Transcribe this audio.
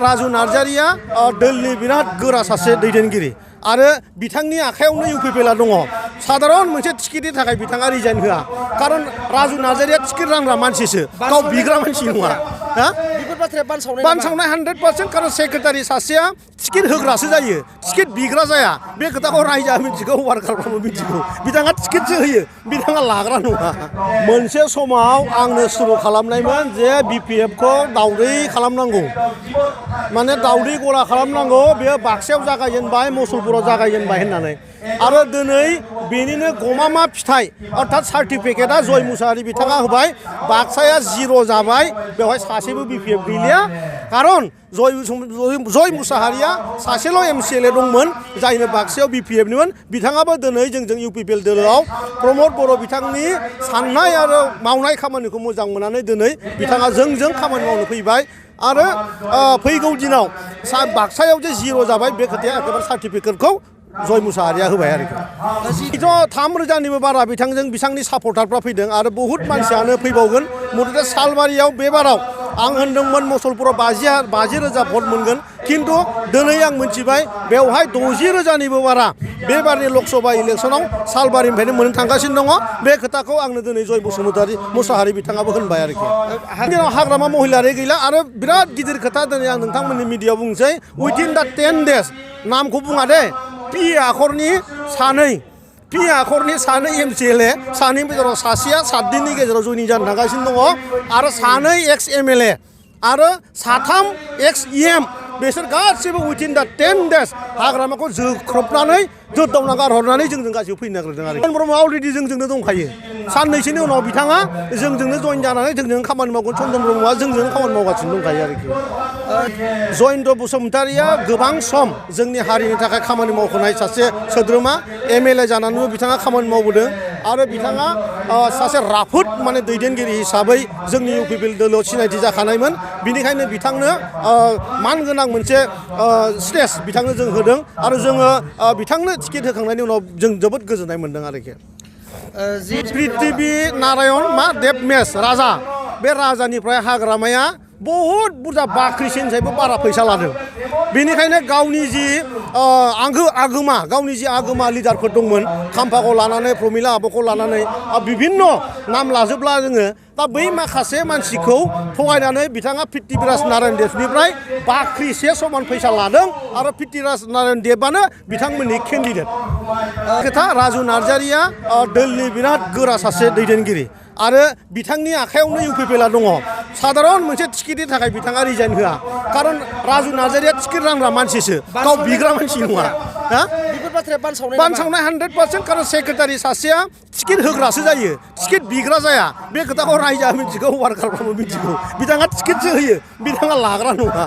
राजु नार्जारिया दिल्ली बिराद गोरा सासे दैदेनगिरि आरो बिथांनि आखायावनो इउपिपिएलआ दङ। साधारन मोनसे टिकेटनि थाखाय बिथाङा रिजाइन होआ खारन राजु नार्जारिया टिकेट रानग्रा मानसिसो गाव बिग्रा मानसि नङा। बेफोर बाथ्राया बानसावनाय 100% खारन सेक्रेटारि सासेया टिकेट होग्रासो जायो टिकेट बिग्रा जाया। बे खोथाखौ रायजोआ मिथिगौ वार्कारफ्राबो मिथिगौ। बिथाङा टिकेटसो होयो बिथाङा लाग्रा नङा। मोनसे समाव आंनो सुरु खालामनायमोन जे बिपिएफखौ दावदै खालामनांगौ माने दावदै गला खालामनांगौ बेयो बाक्सायाव जागायजेनबाय मुसलपुराव जागायजेनबाय होननानै आरो दिनै बेनिनो गमामा फिथाइ अर्थात सार्टिफिकेटआ जय मुसाहारि बिथाङा होबाय बाक्साया 0 जाबाय बेवहाय सासेबो बिपिएफ गैलिया खारन जय मुसाहारिया सासेल' एमसिएलए दंमोन जायनो बाक्सायाव बिपिएफनिमोन बिथाङाबो दिनै जोंजों इउपिपिएल दोलोआव प्रमद बर' बिथांनि साननाय आरो मावनाय खामानिखौ मोजां मोननानै दिनै बिथाङा जोंजों खामानि मावनो फैबाय आरो फैगौ दिनाव बाक्सायाव जे 0 जाबाय बे खोथाया एकेबारे सार्टिफिकेटखौ जय मुसाहारिया होबाय आरोखि। 3,000निबो बारा बिथांनि सापर्टारफ्रा फैदों आरो बहुत मानसियानो फैबावगोन। मथथे सालबारियाव बे बाराव आं होनदोंमोन मुसलपुराव 50,000 भट मोनगोन खिन्थु दिनै आं मिथिबाय बेवहाय 60,000निबो बारा बे बारनि लकसभा इलेक्सनाव सालबारिनिफ्रायनो मोननो थांगासिनो दङ। बे खोथाखौ आंनो दिनै जय मुसाहारि बिथाङाबो होनबाय आरोखि। हाग्रामा महिलारि गैला आरो बिराद गिदिर खोथा दिनै आं नोंथांमोननि मिडियायाव बुंसै उइथिन दा 10 days नामखौ बुङा दे पि आखरनि सानै एमसिएलए सानै गेजेराव सासेया 7 दिननि गेजेराव जयनिं जानो थांगासिनो दङ आरो सानै एक्स एमएलए आरो 3 एक्स इएम बिसोर गासिबो उइथिन दा 10 days हाग्रामाखौ जोख्रबनानै जोदावना गारहरनानै जोंजों गासिबो फैनो नागिरदों आरो ब्रह्मआ अलरेडि जोंजोंनो दंखायो। साननैसोनि उनाव बिथाङा जोंजोंनो जइन जानानै जोंजों खामानि मावगोन। चन्दन ब्रह्मआ जोंजों खामानि मावगासिनो दंखायो आरोखि। जयेन्द्र बसुमतारिया गोबां सम जोंनि हारिनि थाखाय खामानि मावखानाय सासे सोद्रोमा एमएलए जानानैबो बिथाङा खामानि मावबोदों आरो बिथाङा सासे राफोद माने दैदेनगिरि हिसाबै जोंनि इउपिपिएल दोलोआव सिनायथि जाखानायमोन। बिनिखायनो बिथांनो मानगोनां मोनसे स्टेज बिथांनो जों होदों आरो जोङो बिथांनो टिकेट होखांनायनि उनाव जों जोबोद गोजोननाय मोनदों आरोखि। पृथ्वी नारायण देब मेस राजा बे राजानिफ्राय हाग्रामाया बहुत बुरजा बाख्रिसिनसायबो बारा फैसा लादों। बेनिखायनो गावनि जि आगोमा लिडारफोर दंमोन खाम्फाखौ लानानै प्रमिला आब'खौ लानानै बिभिन्न नाम लाजोबला जोङो दा बै माखासे मानसिखौ थगायनानै बिथाङा पृथ्वीराज नारायण देबनिफ्राय बाख्रिसे समान फैसा लादों आरो पृथ्वीराज नारायण देबानो बिथांमोननि केन्डिडेट। खोथा राजु नार्जारिया दिल्ली बिराद गोरा सासे दैदेनगिरि आरो बिथांनि आखायावनो इउपिपिएलआ दङ। साधारन मोनसे टिकेटनि थाखाय बिथाङा रिजाइन होआ खारन राजु नार्जारिया टिकेट रानग्रा मानसिसो गाव बिग्रा मानसि नङा। बेफोर बाथ्राया बानसावनाय 100% खारन सेक्रेटारि सासेया टिकेट होग्रासो जायो टिकेट बिग्रा जाया। बे खोथाखौ रायजोआ मिथिगौ वार्कारफ्राबो मिथिगौ। बिथाङा टिकेटसो होयो बिथाङा लाग्रा नङा।